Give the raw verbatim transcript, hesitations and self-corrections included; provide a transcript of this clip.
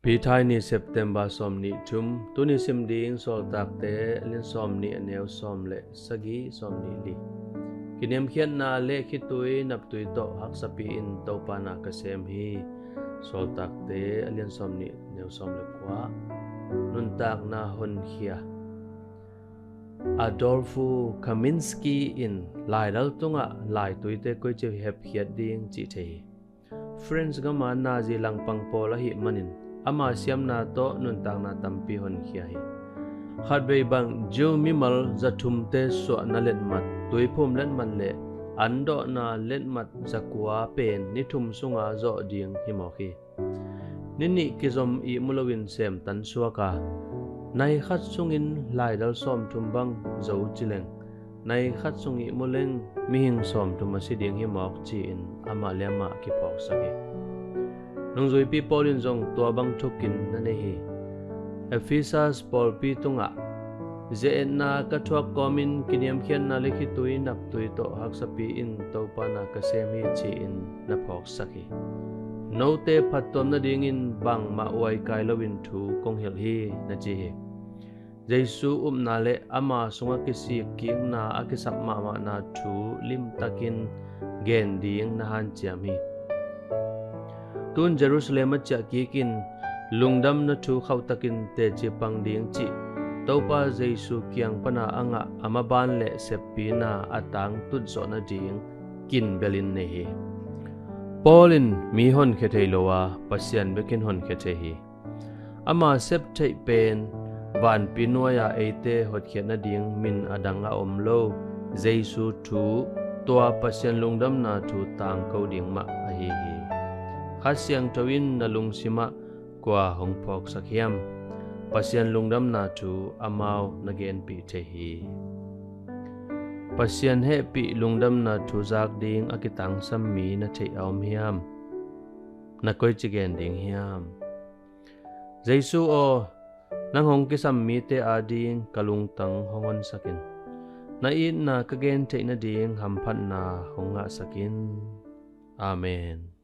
Peter ni, September sawm nih thum. Tuni sim ding Sawltakte a lian sawm nih, a neu sawm le sagih, sawm nih li. Kiniamkhiatna le khitui naptui tawh haksapi in Topa na ka sem hi. Sawltakte a lian sawm nih, a neu sawm le kua. Nuntakna honkhia. Adolfo Kaminsky in laidal tungah laituite koici hepkhiat ding cih thei hi. French gama nazi langpang pawl ahih manin ama siamna tawh nuntakna tampi honkhia hi. Khatvei bang Jew mimal zathumte suahna letmat, tuiphum letmat le andawhna letmat zakua pen ni thum sunga zawh ding hi mawk hi. Ni nih kizom ihmu loin semtan suak a, nai khat sungin laidal sawmthum bang zo cileng, nai khat sung ihmu leng mihing sawmthum a si ding hi mawk ci-in amah le amah kiphawksak hi. Nungzuipi Paul in zong tua bang thukin na nei hi. Ephesus pawlpi tungah, zia-etna ka thuak kawmin kiniamkhiatna le khitui naptui tawh haksapi in Topa na ka sem hi ci-in na phawksak hi. Note phattuam nadingin bangmah uaikai loin thu kong hilh hi, na ci hi. Jesu upna le ama sungah kisikkikna a kisap mahmahna thu limtakin gen ding na hanciam hi. Tun Jerusalem a ciah kikin lungdamna thu khauhtakin teci pang ding cih Topa Jesu kiang pana a ngah a maban le seppina a tangtut zawh nading kinbelin nei hi. Paul in mi honkhia thei lo a, Pasian bekin honkhia thei hi. Ama sep theih pen vanpi nuai-a eite hotkhiat nading min a dang a om lo Jesu thu, tua Pasian lungdamna thu tangko ding mah ahi hi. Kha Siangtho in na lungsimah kua hong phawksak hiam? Pasian lungdamna thu amau na genpih thei hi. Pasian hehpih lungdamna thu zak ding a kitangsam mi na theih a om hiam? Na koici gen ding hiam? Jesu aw, nang hong kisam mite ading ka lungtang hong honsakin, na itna ka gen theih nading hamphatna hong ngahsakin. Amen.